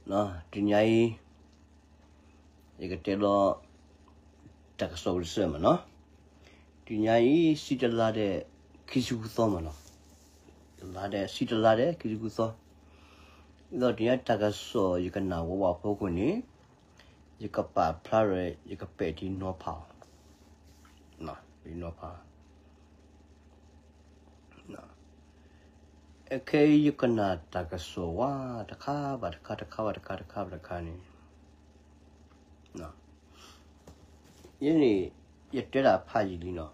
တနံၤအံၤ ယကတဲလီၤ တၢ်ကစီၣ်ကစၢၢ်မးနီၤ. တနံၤအံၤ စံတလါဒီး ခံဆံဃုသီမးနီၤ. တလါဒီး စံတလါဒီး ခံဆံဃုသီ. ဒ်သိးတနံၤအံၤတၢ်ကစီၣ်ယကနၣ်ဝဲဝဲအဖီခိၣ်န့ၣ် ယကပာ်ဖျါရဲၣ် ယကပဲာ်ထံနီၤဖးအီၤ, နီၤဖး အခဲအံၤယကနၣ်တၢ်ကစီၣ်ဝဲ တခါဘၣ်တခါ တခါဘၣ်တခါ တခါဘၣ်တခါန့ၣ်, ယဲန့ၣ် ယတဲဒၣ်ဖးယံာ်လံနီၤ.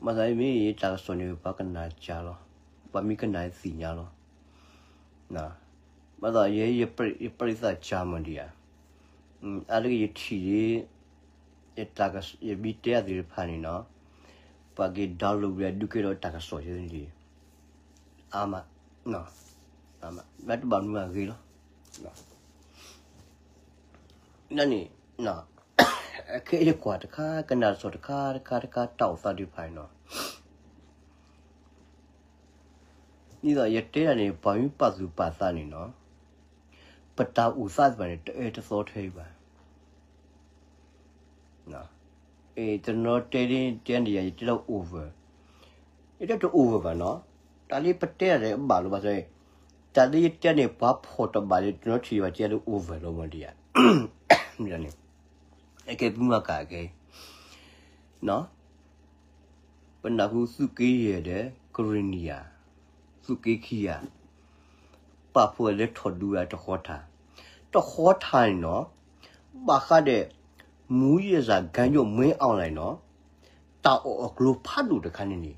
ဘၣ်ဆၣ်မ့ၢ်တၢ်ကစီၣ်န့ၣ် ပှၤကနၣ်ကၢ်လီၤ, ပှၤမ့ၢ်ကနၣ်သ့ၣ်ညါလီၤ. ဘၣ်ဆၣ်ယဲ ယပရံသးကၢ်မးဒံးဧါ, အါတက့ၢ်ယထံၣ်ဒ် ယမ့ၢ်တဲအသ့ၣ်တဖၣ်န့ၣ်နီၤ, ပှၤက့ၤ download ဝဲဒုးကဲထီၣ်တၢ်ကစီၣ်ယဲန့ၣ်, အါမး, ဘၣ်တဘၣ်မနုၤအဂ့ၢ်လီၤ. န့ၣ် အခဲအံၤယကွၢ်တခါ ကနၣ်တၢ်ကစီၣ်တခါတခါတခါ တၢ်အိၣ်သးသ့ၣ်တဖၣ်န့ၣ်နီၤ, ဒ်သိးယတဲဒၣ်န့ၣ် ပှၤမ့ၢ်ပာ်သူၣ်ပာ်သးန့ၣ်နီၤ, ပတၢ်အိၣ်သးသ့ၣ်တဖၣ်န့ၣ် တအၢတသီထဲအံၤဘၣ်. တနီၤတဲဒ်တဲန့ၣ်ယၤ ယတဲလၢ over, ယတဲတ over ဘၣ်နီၤ, တၢ်လၢပတဲဒၣ်န့ၣ် အဘၣ်လီၤဘၣ်ဆၣ်, တၢ်လၢယတဲန့ၣ် ပှၤဖီၣ်တဘၣ်လၢ တနီၤထံၣ်ဘၣ်တဲလၢ over လီၤမးဒံးဧါ, န့ၣ် အကဲပမ့ၢ်ကးကဲ ပနၢ်ဟူသုးက့ယဲၢ်ဒီး ကရ့ၣ်နံၣ်ယၤ, သုးက့ခံဂၤ, ပာ်ဖှိၣ်လၢထီၣ်ဒုးဝဲတဃီထၣ်, တဃီထၣ်န့ၣ်နီၤ, ဘၣ်ဃးဒီး မူးယစ်ဂိုဏ်းချုပ် မွဲအီၣ်လဲၣ်နီၤ, တၢ်အီၣ်အကျိၤဖးဒိၣ်တခါန့ၣ်န့ၣ်,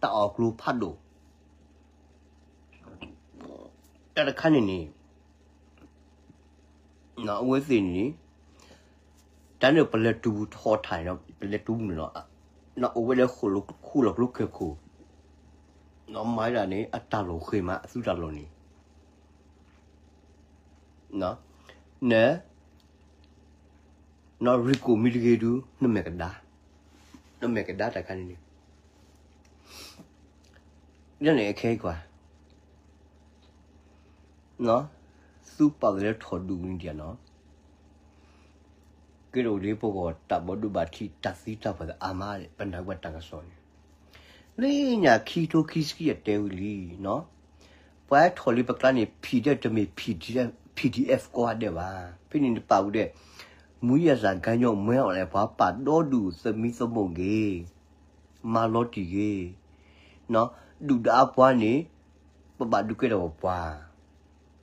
တၢ်အီၣ်အကျိၤဖးဒိၣ် တၢ်တခါန့ၣ်န့ၣ် အဝဲသ့ၣ်န့ၣ် တၢ်န့ၣ်ပလဲၤတူၢ်ပူၤ ထီၣ်ထၣ်န့ၣ် ပလဲၤတူၢ်ပူၤန့ၣ်လီၤ. အိၣ်ဝဲလၢဃိၣ်လီၤကျိခဲခိၣ်, မၤဒၣ်န့ၣ် အတၢ်လီၢ်ဃ့မး အသုတၢ်လီၢ်န့ၣ် န နရံကိၣ်မံၤတဂ့ၤဒုး နမဲာ်ကဒါ, နမဲာ်ကဒါတၢ်ခါန့ၣ်န့ၣ် လၢန့ၣ်အခဲအံၤကွၢ် သုပာ်သးလၢထီၣ်ဒုးဝံၤဒံးနီၤ, ကဲထီၣ်လၢပဂီၢ်တၢ်ဘီဒိၣ်ဘၣ်ထံး တၢ်သံတၢ်ပှၢ်သ့ၣ်အါမး ပနၢ်ဟူဘၣ်တၢ်ကစီၣ်န့ၣ်, လၢညါခံကထိခံဆံခံအတဲဝံၤလံနီၤ, ပှၤဟဲထီၣ်လံပကျါန့ၣ် ဖံးဒဲးတမ့ၢ် PDF, PDF ကိးဂၤဒဲးဘၣ်, ဖဲန့ၣ်နပာ်ဝံၤဒီး မူးယစ်ဂိုဏ်းချုပ် မွဲအီၣ်လဲၣ် ပှၤပာ်ဒီဒူၣ် သမံသမိးဂ့ၤ မၤလီၤတံၢ်ဂ့ၤ, ဒုၣ်ဒါအပှၤန့ၣ် ပဘၣ်ဒုးကဲထီၣ်ပပှၤ,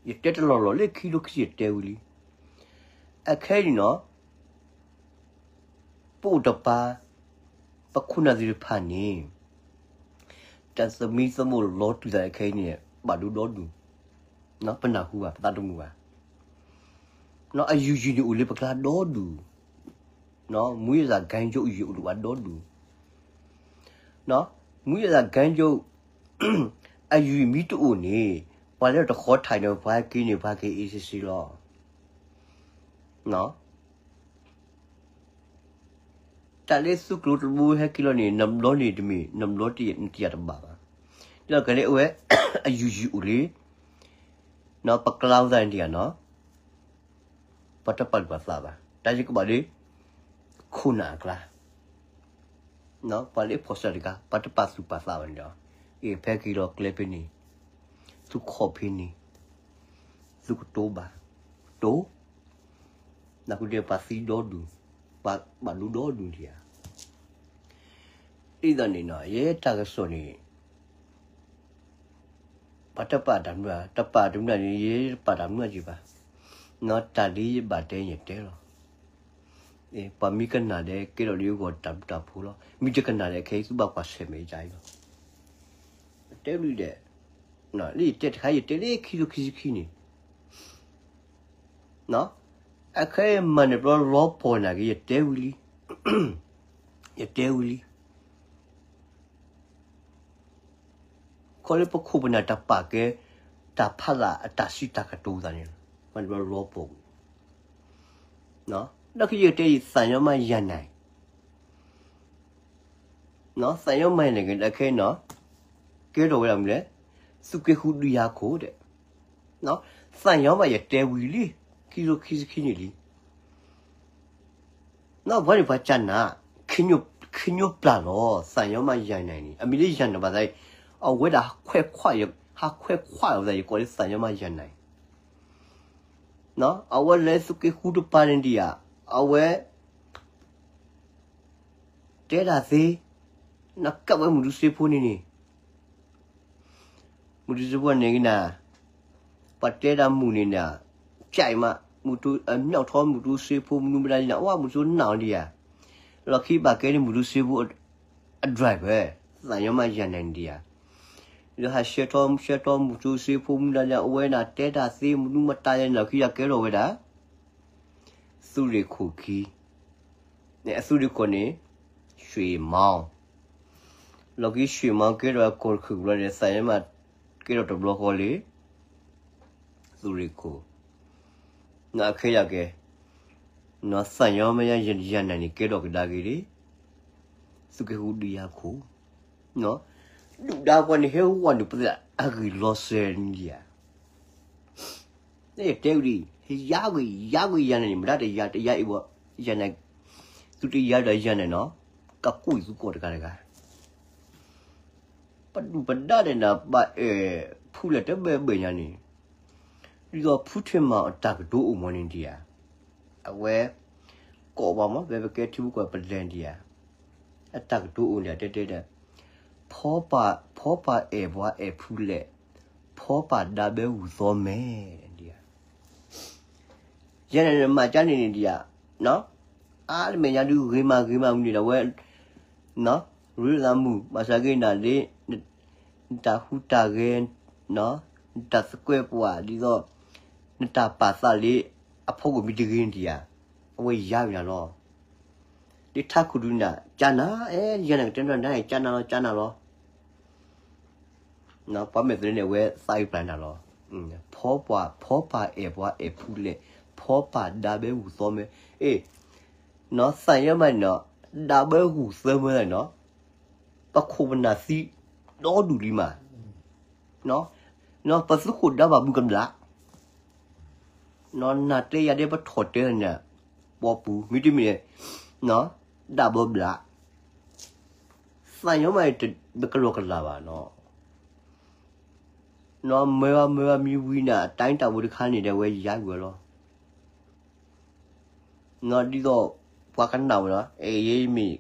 ယတဲတလီၢ်လီၢ်လၢခံကထိခံဆံအတဲဝံၤလံ, အခဲအံၤန့ၣ်နီၤ ပအိၣ်တပၤ ပခိၣ်နၢ်သ့ၣ်တဖၣ်န့ၣ် တၢ်သမံသမိးလီၤတံၢ်သးအခဲအံၤန့ၣ် ဘၣ်ဒိဒီဒူၣ်, ပနၢ်ဟူဘၣ် ပသးတမုာ်ဘၣ်, အယုၢ်ယံၤန့ၣ်အိၣ်လၢပကျါဒီဒူၣ်, မူးယစ်ဂိုဏ်းချုပ်အယုၢ်အိၣ်လၢပှၤဒီဒူၣ်, မူးယစ်ဂိုဏ်းချုပ် အယုၢ်မ့ၢ်တအိၣ်န့ၣ် ပှၤလၢတဃီထၣ်န့ၣ် ပှၤဟဲက့ၤန့ၣ် ပှၤက့ၤအ့စ့စ့လီၤ. တၢ်လၢသုးကျိၤတဘိဟဲက့ၤလီၤန့ၣ် နဘျီန့ၣ်တမ့ၢ် နဘျီတယၤတဘၣ်ဘၣ်, ဒီးကလဲၤအိၣ်ဝဲ အယုၢ်ယံၤအိၣ်လံ, ပကျါဝဲသးန့ၣ်တယၤနီၤ, ပှၤတပာ်သူၣ်ပာ်သးဘၣ်, တၢ်ယကဘၣ်လၢ ခိၣ်နၢ်အကျါ ပှၤလၢအဖီၣ်စၢၤတဂၤ ပှၤတပာ်သူၣ်ပာ်သးဘၣ်န့ၣ်ဒီး, အ့ၣ် ဖဲက့ၤလီၤကျဲဖဲန့ၣ်, သုခီၣ်ဖဲန့ၣ်, သုကတိၤဘၣ်, တိၤ, နၢ်ဟူဒီးပှၤသံဒီဒူၣ်, ပှၤဘၣ်ဒိဒီဒူၣ်ဒံးဧါ. ဒ်သိးန့ၣ်နီၤ ယဲတၢ်ကစီၣ်န့ၣ် ပှၤတပာ်တၢ်မနုၤဧါ, တပာ်တမနုၤန့ၣ် ယဲတပာ်တၢ်မနုၤက့ၤဘၣ်, တၢ်လၢယဘၣ်တဲယတဲလီၤ. ပှၤမ့ၢ်ကနၣ်ဒီး ကဲထီၣ်လၢယဂီၢ်တၢ်ဘျုးတၢ်ဖှိၣ်လီၤ. မ့ၢ်တကနၣ်ဒီး ခဲအံၤသုဘၣ်ကွၢ်ဆၢၣ်မဲာ်ယအံၤလီၤ. တဲဝံၤဒီး လၢယတဲတခါ ယတဲလၢခံကထိခံဆံခံန့ၣ် အခဲအံၤမၤန့ၢ်ဘျီလီၤပှီၢ်နာ်က့ၤ ယတဲဝံၤလံ, ယတဲဝံၤလံ. ခီလၢပခိၣ်ပနၢ်တပာ်ကဲ တၢ်ဖးလၢ်အတၢ်စံးတၢ်ကတိၤသးန့ၣ်လီၤ. မၤန့ၢ်ဘျီလီၤပှီၢ်ဝံၤ, ဒီးကယဲၢ်တဲအံၤ သးညီမးယၤနၤ, သးညီမးယၤနၤက့ၤ ဒီးခဲအံၤနီၤ, ကဲထီၣ်ဝဲဒၣ်မနုၤလဲၣ်, သုးက့ဃုဒုးယၤခိၣ်ဒဲး, သးညီမးယတဲဝံၤလံ, ခံကထိခံဆံခံနံၣ်လံ. နီၢ်ပှၤန့ၣ်ပှၤကနၣ်, ခ့ညိၣ်ပျၢ်လီၤ သးညီမးယၤနၤန့ၣ်, အမံၤလၢယၤနၤဘၣ်သး, အဝဲဒၣ်ခွဲးခွါ, ဟးခွဲးခွါလီၤသး ယကိးလၢသးညီမးယၤနၤန့ၣ်. အဝဲလဲၤသုးက့ဃုတပၤန့ၣ်ဒံးဧါ, အဝဲ တဲတၢ်သ့, နကပ်ဝဲမုၢ်တူစ့ဖိန့ၣ်န့ၣ်, မုၢ်တူစ့ဖိန့ၣ်ကနၤ, ပှၤတဲတၢ်မုၢ်န့ၣ်နၤ, ကၠဲးမး, မုၢ်တူ, အနီၣ်ထီမုၢ်တူစ့ဖိမနုၤမတၤလံနၤ, အဝဲမုၢ်တူနၢ်အီၤဒံးဧါ, လီၢ်ခံဘၣ်ကဲန့ၣ်မုၢ်တူစ့ဖိ အ driver, သးညီမးယၤနၤန့ၣ်ဒံးဧါ. ဒီးဟးဆှၢထီၣ်ဆှၢထီၣ်မုၢ်တူစ့ဖိမနုၤလံ အဝဲဒၣ်တဲတၢ်သ့မနုၤမတၤလဲၣ်န့ၣ် လီၢ်ခံကဲထီၣ်ဝဲဒၣ် သုးရ့ၣ်ခိၣ်ခံ, အသုးရ့ၣ်ခိၣ်န့ၣ် ရွှေမောင်း, လီၢ်ခံရွှေမောင်းကဲထီၣ်ဝဲကီၢ်တခုၣ်ဘျီဒီး သးညီမးကဲထီၣ်တဘျီဃီလံ သုးရ့ၣ်ခိၣ်, နအခဲယၤကဲ, သးညီမးယၤနၤန့ၣ် ကဲထီၣ်ကဒါက့ၤလံ သုးက့ဃုဒုးယၤခိၣ်, ဒုၣ်ဒါပှၤန့ၣ်ဟဲဝဲန့ၣ် ပသးအဂံၢ်လီၤစဲၤန့ၣ်ဧါ. ယတဲဝံၤလံ, ယါကွံာ် ယါကွံာ်ယၤနၤန့ၣ် မတၤတယါ တယါအံၤဘၣ်, ယၤနၤ, သုတယါဒီးယၤနၤနီၤ, ကကွံာ်သုကိးတဂၤတဂၤ ပဒုၣ်ပဒါဒဲးနၤ ဘၣ်အဲၣ်ဖုလဲၣ်တဘဲဘဲညါန့ၣ်, ဒ်သိးဖုထံမၤအတၢ်ကတိၤအိၣ်မးန့ၣ်ဒံးဧါ, အဝဲ ကိးဘၣ်မး ဖဲပကဲထံဖိကီၢ်ပလဲၤဒံးဧါ, အတၢ်ကတိၤအိၣ်န့ၣ် တဲတဲဒၣ်, ဖီပာ်အဲၣ်ပှၤအဲၣ်ဖုလဲၣ်, ဖီပာ်ဒါဘဲဂုၢ်သီမဲာ်ဒံးဧါ. ယဲန့ၣ်မၤကါန့ၣ်န့ၣ်ဒံးဧါ, အါတမဲာ်ညါဒုးဂ့ၤမးဂ့ၤမးမနုၤဒီးဝဲ ရ့လိာ်သးမုာ် ဘၣ်ဆၣ်ဂ့ၤနၤလၢ နတၢ်ဟူးတၢ်ဂဲၤ, နတၢ်သကွဲးပှၤဒ်သိး နတၢ်ပာ်သးလၢအဖီခိၣ်မ့ၢ်တဂ့ၤန့ၣ်ဒံးဧါ, အဝဲယါဝဲနၤလီၤ. လၢထးခိၣ်ဒုးနၤ ကၠါနၤ, အဲ ယဲန့ၣ်ကတဲနီၢ်နၤ ကၠါနၤလီၤ ကၠါနၤလီၤ. ပှၤမဲာ်သ့န့ၣ် အဝဲသးအုးပျၢ်နၤလီၤ. ဖီပာ်, ဖီပာ်အဲၣ်ပှၤအဲၣ်ဖုလဲၣ်, ဖီပာ်ဒါဘဲဂုၢ်သီမဲာ်, အ့ၣ်, သးညီမးန့ၣ်နီၤ, ဒါဘဲဂုၢ်သီမဲာ်န့ၣ်နီၤ, ပခိၣ်ပနၢ်သံဒီဒူၣ်လံမး, ပသုးခိၣ်ဒါဘၣ်မုၢ်ကဘျး, နၤတဲယၤဒဲးပထီၣ်တဲန့ၣ်, ပှၤပူၤ မ့တမ့ၢ်န့ၣ်, ဒၣ်ဘီဘျး, သးညီမးန့ၣ် ပကလီၢ်ကလၢ်ဘၣ်နီၤ. နမၢဝဲမၢဝဲမံဝံၤနၤ အတၢ်တၢ်ဝဲတခါန့ၣ်ဒီး ဝဲယါကွံာ်ဝဲလီၤ. ဒ်သိး ပှၤကနၣ်ဝဲလီၤ, အဲ ယမ့ၢ်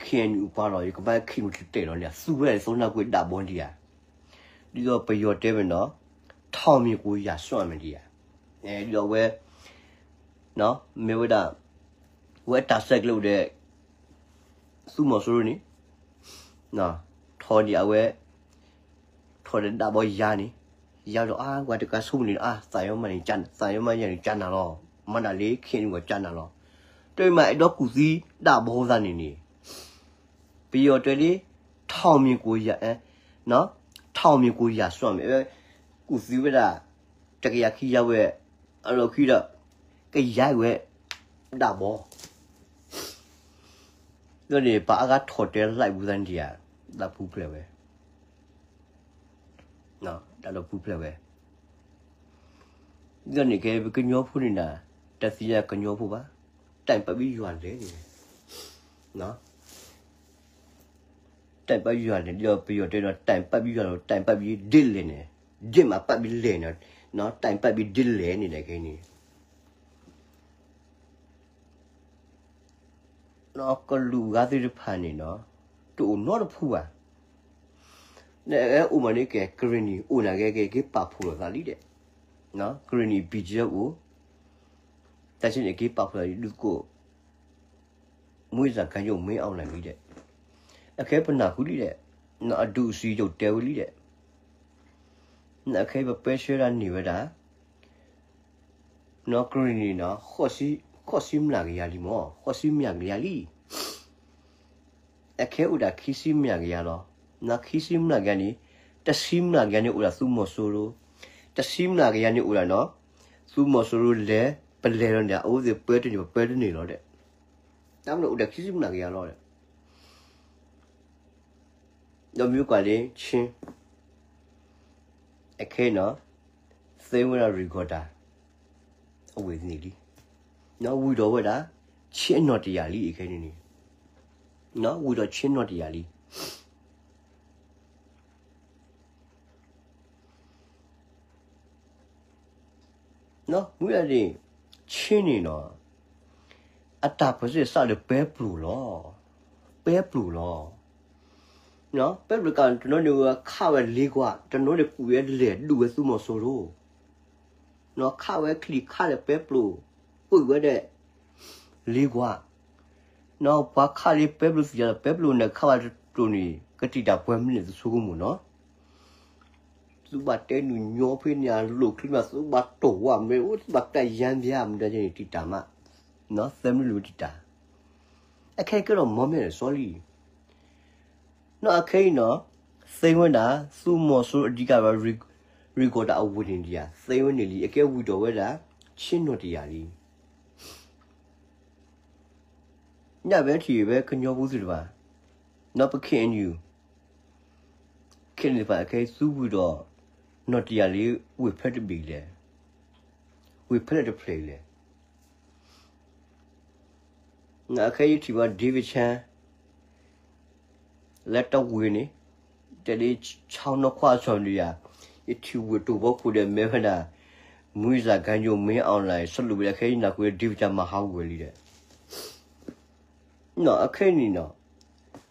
ခ့ၣ်အဲၣ်ယူၣ်ပှၤလီၤ ယကဘၣ်ခ့ၣ်နူာ်တတဲာ်လီၤန့ၣ် သူဝဲဒၣ်သိနၢ်ကွံာ်ဒၣ်ဘီဒံးဧါ. ဒ်သိးပယီၤတဲဝဲနီၤ, ထောင်မြင်ကိုရာစွန့်မယ်ဒံးဧါ. ဒ်သိးဝဲ မ့ၢ်ဝဲဒၣ် ဝဲတၢ်ဆဲးကျိးအိၣ်ဒီး သုးမီၤစိရိၤန့ၣ် ထီၣ်ဒံးအဝဲ ထီၣ်ဒီးဒၣ်ဘီယါန့ၣ်, ယါဒီးအါ ပှၤတကးဆိကမိၣ်န့ၣ်အါ သးညီမးန့ၣ် သးညီမးယၤန့ၣ်ကၠါနၤလီၤ. မၤဒၣ်လၢ ခ့ၣ်အဲၣ်ယူၣ်ပှၤကၠါနၤလီၤ. တမ့ၢ်မး အဲၣ်ဒိးကူၣ်သံဒၣ်ဘီသးန့ၣ်န့ၣ် ပယီၤတဲလံ ထောင်မြင်ကိုရာ, ထောင်မြင်ကိုရာစွန့်မယ်, ကူၣ်သံဝဲဒၣ် တကယၤခံယၤဝဲ အလီၢ်ခံဒီး ကယါဝဲဒၣ်ဘီ ဒီးန့ၣ် ပှၤအါဂၤထီၣ်တဲလၢ်ပူၤသးန့ၣ်ဧါ, တၢ်ပူၤဖျဲးဝဲ, တၢ်လီၤပူၤဖျဲးဝဲ, ဒီးန့ၣ်ကဲ ပကညီဖိန့ၣ်နၤ, တၢ်သ့ၣ်ညါကညီဖိဘၣ်, တၢ်ပာ်ဘံယွၤလဲၣ်န့ၣ်, တၢ်ပာ်ယွၤန့ၣ် ဒီးပယီၤတဲဒီး တၢ်ပာ်ဘံယွၤလီၤ, တၢ်ပာ်ဘံဒ်လဲၣ်န့ၣ်, ဒ်မးပာ်ဘံလဲၣ်န့ၣ်, တၢ်ပာ်ဘံဒ်လဲၣ်န့ၣ်ဒီးခဲန့ၣ် ကလူးဂၤသ့ၣ်တဖၣ်န့ၣ်နီၤ, တအိၣ်နီတဖုဘၣ်. နအဲၣ်အိၣ်မးန့ၣ်ကဲ ကရ့ၣ်နံၣ် အိၣ်နၤကဲကဲ က့ၤပာ်ဖှိၣ်လိာ်သးလံဒီး, ကရ့ၣ်နံၣ် ဘံၣ်ကၠဲအိၣ်, တၢ်ဆ့န့ၣ်က့ၤပာ်ဖှိၣ်လိာ်သးလံ ဒုးသကိး မွေးသံချာ်ညို မင်းအောင်လှိုင် လံဒီး, အခဲပနၢ်ဃုလံဒီး, အဒုးစံယိာ်တဲဝဲလံဒီး, နအခဲပပဲဆှၢဒၣ်န့ၢ်ဝဲဒၣ် နီၢ်ကရ့ၣ်နံၣ်နီၤ, ဃိးဆံမျးကယၤလံမး, ဃိးဆံမျးကယၤလံ. အခဲအိၣ်ဒၣ်ခံဆံမျးကယၤလီၤ. နီၢ်ခံဆံမျးကယၤန့ၣ်, တဆံမျးကယၤန့ၣ်အိၣ်ဒၣ်သုးမီၤစိရိၤ, တဆံမျးကယၤန့ၣ်အိၣ်ဒၣ်နီၤ, သုးမီၤစိရိၤလဲၤ, ပလဲၤလီၤန့ၣ် အဝဲသ့ၣ်ပၢတန့ၢ် ပပၢတန့ၢ်လီၤဒီး, တၢ်မ့ၢ်အိၣ်ဒၣ်ခံဆံမျးကယၤလီၤဒီး ဒီးမ့ၢ်ကွၢ်လၢ ချင်း အခဲအံၤနီၤ သိမ်းဝဲဒၣ် ရံၣ်ကီၢ်တၢ် အဝ့ၢ်န့ၣ်လံ. ဝံၤဒီးဝဲဒၣ် ချင်းအနီၣ်တယာ်လံ အခဲအံၤန့ၣ်န့ၣ်, ဝံၤဒီး ချင်းအနီၣ်တယာ်လံ. မ့ၢ်ဒၣ်န့ၣ် ချင်းန့ၣ်နီၤ အတၢ်ပၢၢ်ဆၢစးလၢပဲပျိာ်လီၤ. ပဲပျိာ်လီၤ. ပဲပျိာ်ကး တနီၤန့ၣ်ဝဲခးဝဲလ့ကွၢ်, တနီၤန့ၣ်ကွံာ်ဝဲလဲၣ်ဒိၣ်ဝဲသူမီၤစိရိၤ, ခးဝဲချံခးဒီးပဲပျိာ်, ကွံာ်ဝဲဒီးလ့ကွၢ်, ပှၤခးလၢပဲပျိာ်သံယၤဒီး ပဲပျိာ်န့ၣ်ခးဝဲတတိၢ်န့ၣ် ကတံာ်တၢ်ပှဲၤမံးနံးတဆိကမိၣ်နီၤ. သုဘၣ်တဲနုာ်ညီဖဲန့ၣ် လိာ်ချံမး သုဘၣ်တိၢ်ဝဲမ့ၢ်အိၣ် သုဘၣ်တၢ်ယါဘျါမတၤန့ၣ် တံာ်တၢ်မး, သၢမံးနံးတံာ်တၢ်, အခဲကဲထီၣ်မီၢ်မဲာ်ဒီးစီလံ. နီၢ်အခဲအံၤနီၤ သိမ်းဝဲဒၣ် သူမီၤစိရိၤအဓိက ရံၣ်ကီၢ်တၢ်အဝ့ၢ်န့ၣ်လံဧါ, သိမ်းဝဲန့ၣ်လံ, အကဲဝံၤဒီးဝဲဒၣ် ချင်းနီၣ်တယာ်လံ. ညၣ်ဝဲထံၣ်ဝဲကညီဖိသ့ၣ်တဖၣ်, နီၢ်ပ K N U, K N U တဖၣ်အခဲအံၤသူဝံၤဒီး နီၣ်တယာ်လံ ဝ့ၢ်ဖဲတဘ့ၣ်လဲၣ်, ဝ့ၢ်ဖဲလဲၣ်တဖျၢၣ်လဲၣ်. အခဲအံၤယထံၣ်ဘၣ် David Chang လၢတဝ့ၢ်န့ၣ်, တဲဒ် ဆီနီၢ်ခွါစီၤဒံယၤ, ယထံၣ်ဝ့ၢ်တိၢ်ဘီခိၣ်ဒီးမ့ၢ်ဝဲဒၣ် မုၢ်စၢ်ကါညိၣ်မ့ၢ် online ဆလူးဝဲလၢခဲအံၤနၢ်ဟူဝဲ David Chang မၤဟးဂီၤဝဲလံဒီး အခဲအံၤန့ၣ်နီၤ,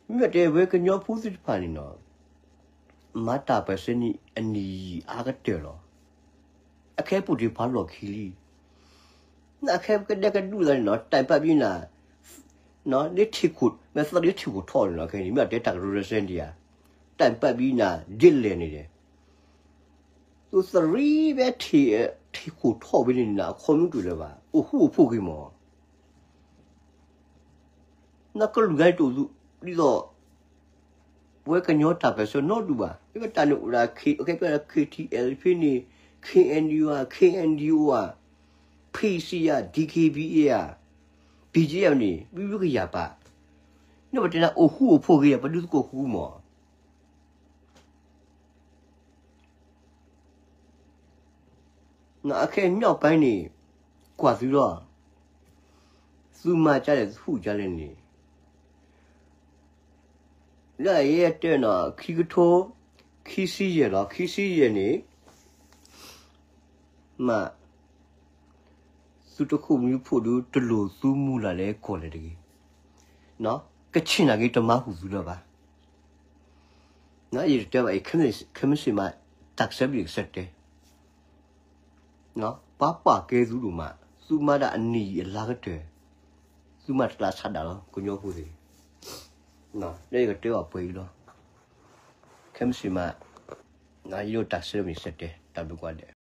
မ့ၢ်တဲဝဲကညီဖိသ့ၣ်တဖၣ်န့ၣ်နီၤ, မၤတၢ်ပၢၢ်ဆၢန့ၣ်အနံၣ်ယံာ်အါကတၢၢ်လီၤ. အခဲပူၤတ့ၢ်ဖးလီၢ်ခံလံ. နအခဲကဒဲကဒူၣ်သးန့ၣ်နီၤ, တၢ်ပာ်ဘံနၤ, လၢထံခိၣ်, မ့ၢ်သးလၢထံခိၣ်ထီၣ်န့ၣ်လီၤ. အခဲအံၤန့ၣ် မ့ၢ်အတဲတၢ်ကရၢကရိစဲဒံးဧါ, တၢ်ပာ်ဘံနၤ ဒ်လဲၣ်န့ၣ်ဒီး သုသရံးဖဲထံ, ထံခိၣ်ထီၣ်ဝဲန့ၣ်နၤ အခီမ့ၢ်တူၢ်လၢၤဘၣ်, အိၣ်ဃူအိၣ်ဖိးဂ့ၤမး. နကလုာ်ဂၤတအိၣ်သူ, ဒ်သိး ပဝဲကညီတၢ်ပၢၢ်ဆၢနီတဒူၣ်ဘၣ်. မ့ၢ်ပတၢ်န့ၣ်အိၣ်ဒၣ် K, ကဲ K T L ဖဲန့ၣ်, K N U ဧါ, K N D O ဧါ, P C ဧါ, D K B A ဧါ, B G F န့ၣ် ဘုဘုကယၤပာ်. နပတဲနၤအိၣ်ဃူအိၣ်ဖိးဂ့ၤဒီး ပဒုးသကိးဃူမး. နအခဲအံၤ မြောက်ပိုင်းန့ၣ် ကွၢ်သုလီၤ, သုမၤကလဲၣ် သုဟူးကလဲၣ်န့ၣ်, လၢယတဲနီၤ ခံကထိ ခံဆံယဲၢ်လီၤ, ခံဆံယဲၢ်န့ၣ် မ့ၢ် သုတခိၣ်မံၤဖိးဒုး တလိၣ်သုမူလၢ်လၢကီၢ်လဲၣ်တဂ့ၤ. ကဆ့ၣ်နာ်က့ၤတမၤဟူးသုလၢၤဘၣ်. ယတတဲဘၣ်အံၤ ခဲမုၢ်ဆ့ၣ်မး တၢ်ကဆၢပျံၤကဆၢတဲာ်, ပှၤပာ်ကဲသုဒိၣ်မး, သုမၤဒၣ်အနံၣ်ယံာ်အလါကတၢၢ်, သုမၤတကျးဆးဒၣ်လီၤ ကညီဖိသ့ၣ်, လၢယကတဲဘၣ်ပှဲၤအံၤလီၤ. ခဲမုၢ်ဆ့ၣ်မး ယတၢ်ကဆၢပျံၤကဆၢတဲာ် တၢ်ဘျုးကိးဂၤဒဲး.